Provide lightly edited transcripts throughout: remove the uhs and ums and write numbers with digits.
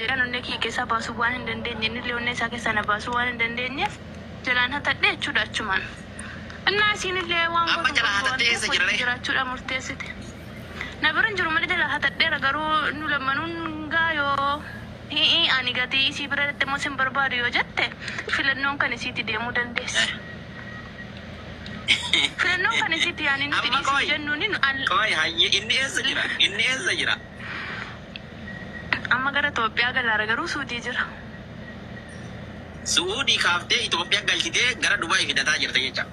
Jedhan onnee kiyya keessaa baasuu waan hin dandeenye innillee onnee isaa keessaa na baasuu waan hin dandeenyeef jalaan hatadhe jechuudha achumaan. Innaa isiinillee waan Amma gootu hin jalaa qabdu waan hatattee ta'eef eessa wajjin jira ree? jiraachuudhaa murteessite. Na bira hin jiru malee jalaa hatadheera garuu nu lammanuun gaa yoo hi'ii ani gatii isii bira dhatte immoo sin barbaadu yoo jette filannoon kan isiiti deemuu dandeessi. Filannoon kan isiiti yaani nuti Amma dhiisi hin qoy jennuuni nu an qoy hayyee inni eessa jira? Inni eessa jira? Amma gara Itoophiyaa galaara garuu Suudii jira. Su'uudii kaaftee Itoophiyaa galchitee gara Dubaay fidataa jirta jecha.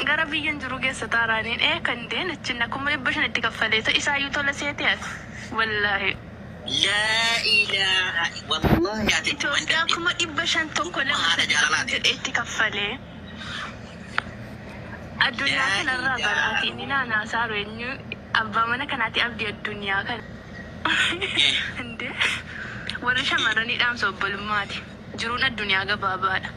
Gara biyyan jiru geessa taaraaniin ee kan deen achin akkuma 500 itti kaffalee ta isaayyuu tola seete ati wallaahi. Laa ilaaha wallaahi ati dhuguma hin Itoophiyaa dandeettu. 500,000 tokko Dhuguma lama haadha sadii afur jaalalaati. jedhee itti kaffalee. Addunyaa Laa kanarraa bar ilaaha ati inni naan haasaaru eenyu abbaa mana kanaati abdi addunyaa kana. Inde warri shamarranii dhaamsa obbolummaati. Jiruun addunyaa gabaabaadha.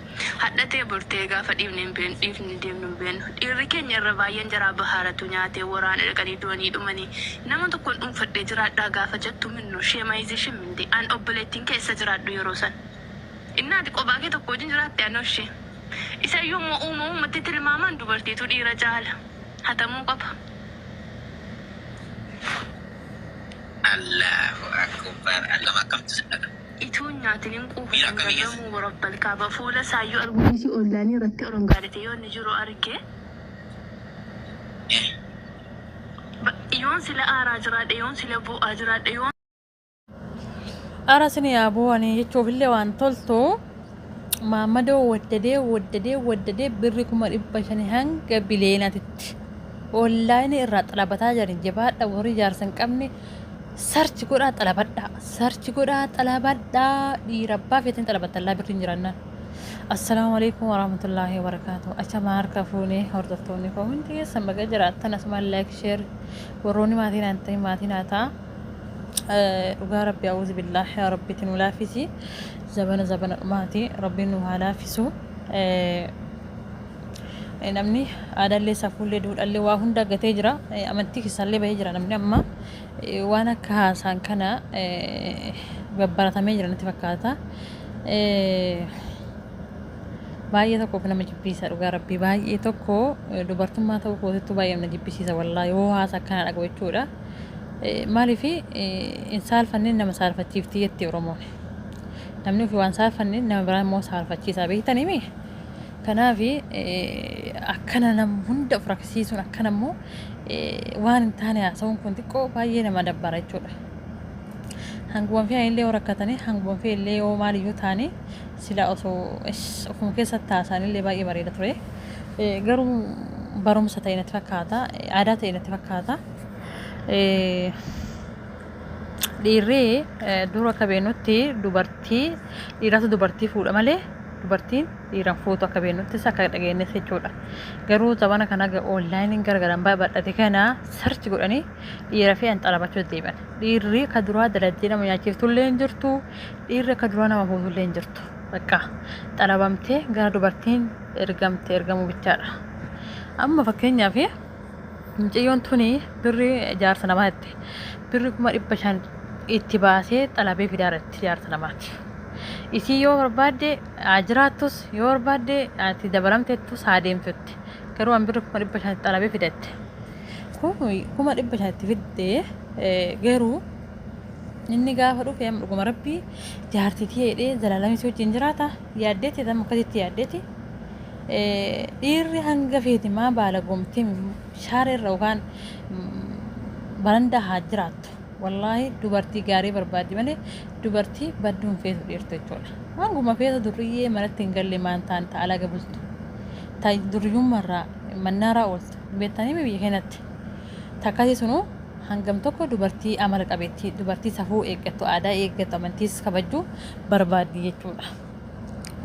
Hadha tee bor tee gaafa dhiifne hin beeknu dhiifne deemnu hin beeknu. Dhiirri keenya irra baay'een jaraa bahaaratu nyaatee waraana dhaqanii du'anii dhumanii. Nama tokkon dhuunfadhee jiraadhaa gaafa jettu minno sheemayizishim inde an obboleettiin kee essa jiraadhu yeroo san. Innaa ati qobaa kee tokko wajjin jiraatte anoo ishee. Isayyuu immoo uumamumatti tilmaamaan dubartiitu dhiira caala. Hatamuu qaba. Allahu akbar allama akkamtu si dhaga. Ituu hin nyaatin hin quufa Miira sin akkamii keessa garramuu warabbal kaaba fuula isaayyuu arguu dhiisii online irratti orongaalete yoo inni jiru arge Eh. Yoon sila aaraa jiraadhe yoon sila boo'aa jiraadhe yoon. Ara sini yaa boo'anii jechuufillee waan toltu maammadoo waddadee waddadee waddadee birri 500,000 hanga bileenatitti onlaayinii irraa xalabataa jiran jabaadha warri jaarsa hin qabne sarchi godhaa xalabadhaa sarchi godhaa xalabadhaa dhiira abbaa feetan xalabattan laa birri hin jiraannaan. Assalaamu alaikum warahmatullaahi wabarakaatuh. Achama harka fuunee hordoftoonni koo hundi keessan baga jiraattan asumaan like share warroonni maatii naan ta'in maatii naa ta'a. Dhugaa rabbi a'uuzu billaahi yaa rabbi itti nu laaffisi zabana zabana dhumaati rabbiin nu haa laaffisu namni aadaallee safuullee duudhaallee waa hunda gatee jira amantii keessaallee bahee jira namni amma waan akka haasaan kana babbaratamee jira natti fakkaata. Baay'ee tokko nama jibbiisa dhugaa rabbii baay'ee tokko dubartummaa ta'uu kootittuu baay'ee nama jibbisiisa wallaahi yoo haasa akkana dhaga'u jechuudha. Maaliif hin saalfanne nama saalfachiifti jetti Oromoon. Namni ofii waan saalfanne nama biraa immoo saalfachiisa beektanii mi? Kanaaf akkana nama hunda of rakkisiisuun akkana immoo waan hin taane haasa'uun kun xiqqoo baay'ee nama dabbara jechuudha. Hanguma fe'an illee yoo rakkatanii hanguma fe'an illee yoo maaliyyuu taane sila osoo ofuma keessatti haasa'an illee baay'ee bareeda ture. Garuu barumsa ta'e natti fakkaata aadaa ta'e natti fakkaata. Dhiirri dur akka beeknutti dubartii dhiiratu dubartii fuudha malee dubartiin dhiiran fuutu akka beeknuttis akka dhageenyes jechuudha. Garuu zamana kana onlaayiniin garagaran babal'ate kana sarchi godhanii dhiira fe'an xalabachuu deeman. Dhiirri akka duraa daladdee nama nyaachiftullee hin jirtu, dhiirri akka duraa nama fuutullee hin jirtu. Bakka xalabamtee gara dubartiin ergamte ergamuu bichaadha. Amma fakkeenyaaf Mucayyoon tuni birri jaarsa namaa jette. Birri 500,000 itti baasee xalabee fidaa jetti jaarsa namaati. Isii yoo barbaadde haa jiraattus yoo barbaadde ati dabalamtettus haa deemtu jette. Garuu an birri 500,000 itti xalabee fida jette. 500,000 itti fidde garuu inni gaafa dhufe amma dhuguma rabbii jaartii tiyya jedhee zalaalamii si wajjin jiraata yaaddeetti amma akkasitti yaaddeetti. Dhiirri hanga feete maa baalagomtee shaara irra yookaan barandaa haa jiraattu. Wallaahi dubartii gaarii barbaaddi malee dubartii badduu hin feetu dhiirtu jechuudha. Hanguma feetu durriyyee manatti hin galle maan ta'an ta'a alaga bultu. Ta durriyyummaarraa mannaaraa ooltu. Beektanii biyya keenyatti. Takkasii sunuu hangam tokko dubartii amala qabeettii dubartii safuu eeggattu aadaa eeggattu amantiis kabajju barbaaddi jechuudha.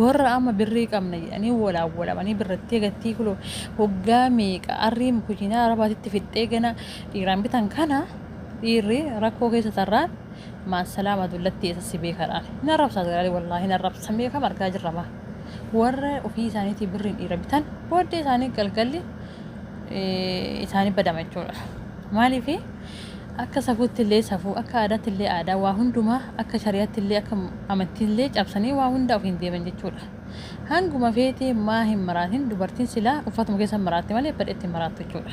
Warra amma birrii qabna jedhanii walaawwalamanii birrattii gattii kuloo hoggaa meeqa arriin kushiinaa arabaatitti fixxee gana dhiiraan bitan kana dhiirri rakkoo keessa tarraan maassalaama dullattii eessa si beekadhaan hin arrabsaa garaalee wallaahi hin arrabsan beekama argaa jirra maa warra ofii isaaniitii birriin dhiira bitan booddee isaanii galgalli isaanii badama jechuudha maaliif Akka safuutti illee safuu, akka aadaatti illee aadaa, waa hundumaa akka shari'aatti illee akka amantii illee cabsanii waa hunda ofiin deeman jechuudha. Hanguma feetee maa hin maraatin, dubartiin silaa uffatuma keessa maraatti malee badheetti hin maraattu jechuudha.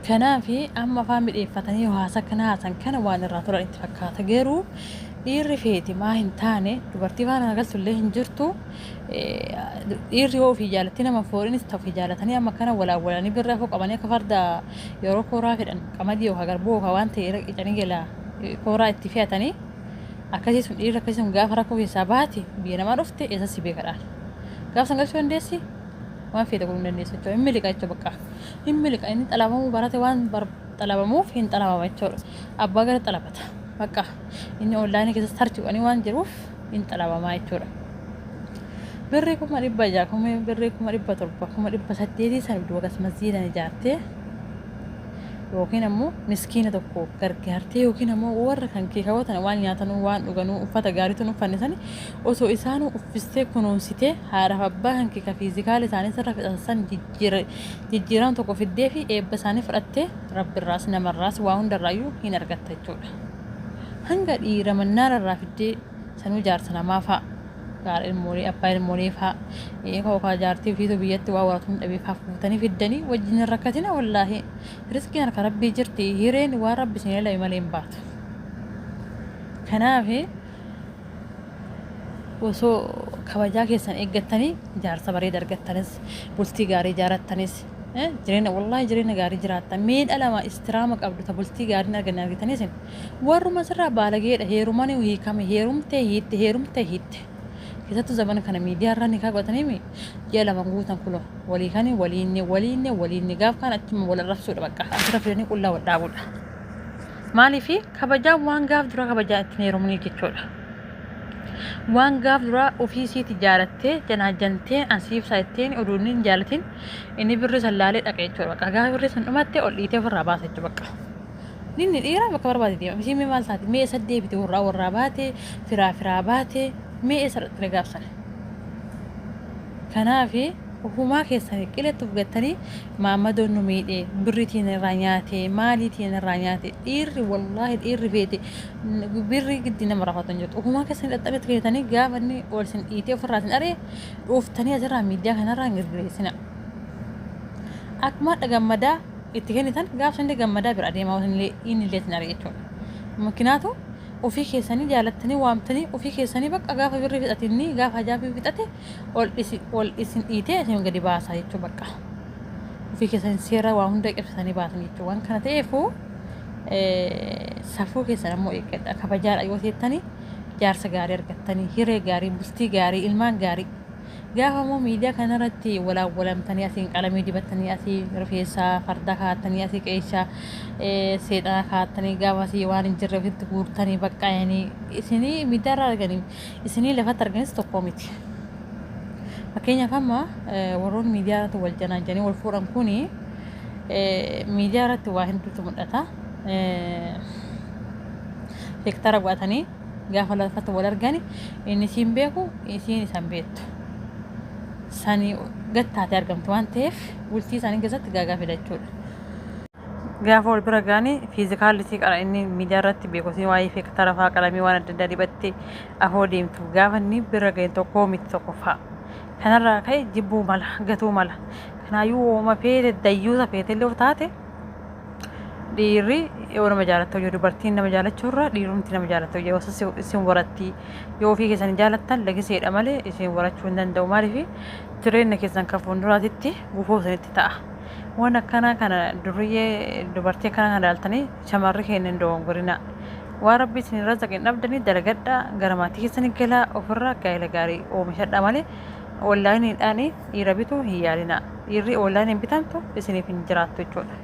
Kanaaf amma afaan midheeffatanii haasa kana haasan kana waan irraa tolan itti fakkaata. Garuu dhiirri feeti maa hin taane dubartii faana galtu illee hin jirtu. Dhiirri yoo ofii jaalattee nama foorinis ta'u ofii jaalatanii amma kana walaawwalanii birra afoo qabanii akka farda yeroo kooraa fedhan qamadii yookaan garbuu yookaan waan ta'e irra qicanii gala kooraa itti fe'atanii akkasii sun dhiirri akkasii sun gaafa rakkoo keessaa baate biyya namaa dhufte eessa si beekadhaan. Gaafa san galchuu dandeessi, waan feete godhuu hin dandeessu jechuudha. Hin miliqa jechuudha bakka. Hin miliqa, inni xalabamuu barate, waan xalabamuuf hin xalabama jechuudha. Abbaa gara xalabata. Bakka inni onlaayinii keessa sarchi godhanii waan jiruuf hin xalabamaa jechuudha. Birrii 600,000, birrii 700,000, 800,000 san duuba masjiidan ijaartee yookiin ammoo miskiina tokko gargaartee yookiin ammoo warra kan kee kaawwatan waan nyaatanuu, waan dhuganuu, uffata gaariitu uffanne sani osoo isaanuu uffistee kunuunsitee, haadhaaf abbaa kan kee ka fiizikaala isaanii sirra fixatan san jijjiirama tokko fiddee fi eebba isaanii fudhattee rabbirraas namarraas waa hundarraayyuu hin argatta jechuudha. Hanga dhiira mannaararraa fiddee sanuu jaarsa namaa fa'a, gaara ilmoolee abbaa ilmoolee fa'a, yookaan jaartii ofiitu biyyatti waa waratu hin dhabee fa'a fuutanii fiddanii wajjin hin rakkatina. Wallaahi riskiin harka rabbii jirti, hireen waan rabbi isin elame malee hin baatu. Kanaaf osoo kabajaa keessan eeggattanii jaarsa bareeda argattanis, bultii gaarii ijaarrattanis, jireenya, wallaahi jireenya gaarii jiraattan. Miidha lama istiraama qabdu ta bultii gaariin arganne argitanis warruma sirraa baalageedha heerumanii hiikame, heerumtee hiitte, heerumtee hiitte. Keessattuu zamana kana miidiyaa irraa nikaa godhatanii ji'a 2 guutan kunoo walii kani waliinne waliinne waliinne gaaf kaan achuma wal arrabsuudha, bakka asirra fidanii qullaa wal dhaabuudha. Maaliif? Kabajaan waan gaaf dura kabajaa ittiin heerumniif jechuudha. Waan gaaf dura ofii isiiti jaalattee janaajjantee ansiifsaa ittiin oduu inni hin jaalatin inni birri san laalee dhaqa jechuudha. Bakka gaafa birri sun dhumatte ol dhiitee ofirraa baasa jechuudha bakka. Inni dhiira bakka barbaade deema. Isiin mee maal taate? Mee eessa deebite? Warraa warraa baate, firaa firaa baate, mee eessa dhaqxe gaafsan? Kanaaf ofumaa keessanii qiletti of gattanii maammadoon nu miidhe, birriitiin irraa nyaate, maaliitiin irraa nyaate, dhiirri wallaahi dhiirri feete birrii giddi nama rafatu hin jirtu. Ofumaa keessanii dhaxxanii itti kennitanii gaafa inni ol isin dhiitee ofirraa isin ari'e dhooftanii asirraa miidiyaa kanarraa hin girgireessina. Akkuma hadha gammadaa itti kennitan gaafa sanillee gammadaa bira adeemaa inni illee isin ari'e jechuudha. Makinaatu ofii keessanii jaalattanii waamtanii ofii keessanii bakka gaafa birrii fixatinni gaafa hajaa fixate ol isin dhiitee isin gadi baasaa jechuudha bakka. Ofii keessanii seera waa hunda qabsiisanii baasan jechuudha. Waan kana ta'eefuu safuu keessan ammoo eeggadha. Kabajaadha yoo teettanii jaarsa gaarii argattanii, hiree gaarii, bultii gaarii, ilmaan gaarii. Gaafa immoo miidiyaa kanarratti walaawwalamtanii asiin qalamii dibattanii, asii rifeensa fardaa kaa'attanii, asii qeeshaa seexanaa kaa'attanii, gaafa asii waan hin jirre ofitti guurtanii baqqaayanii isinii miidiyaarraa arganii isinii lafatti arganis tokko miti. Fakkeenyaaf amma warroonni miidiyaa irratti wal janaajanii wal fuudhan kuni miidiyaa irratti waa hedduutu mul'ata. Heektara godhatanii gaafa lafatti wal argani inni isiin beeku isiin isan beektu. Sanii gattaatee argamtu waan ta'eef bultii isaanii keessatti gaagaa fidachuudha. Gaafa wal bira ga'anii fiizikaalli qara inni miidiyaa irratti beeku isin waa'ee feektara fa'aa qalamii waan adda addaa dibattee afoo deemtu gaafa inni bira ga'e tokko miti tokkoffaa. Kanarraa ka'e jibbuu mala, gatuu mala. Kanaayyuu wooma feete dayyuusa feetellee of taate dhiirri yoo nama jaalatte yoo dubartiin nama jaalachuurra dhiirumti nama jaalatte yoo isin waratti, yoo ofii keessan jaalattan lagiseedha malee isin warachuu hin danda'u. Maaliif? Jireenya keessan kan fuulduraatitti gufuu isinitti ta'a. Waan akkanaa kana duriyyee dubartii akkanaa kana ilaaltanii shamarri keenya hin dogongorina. Waan rabbi isin razaqe hin dhabdanii, dalagadhaa, gara maatii keessanii galaa, ofirraa gaa'ela gaarii oomishadhaa malee onlaayiniidhaan dhiira bituu hin yaalina. Dhiirri onlaayiniin bitamtu isiniif hin jiraattu jechuudha.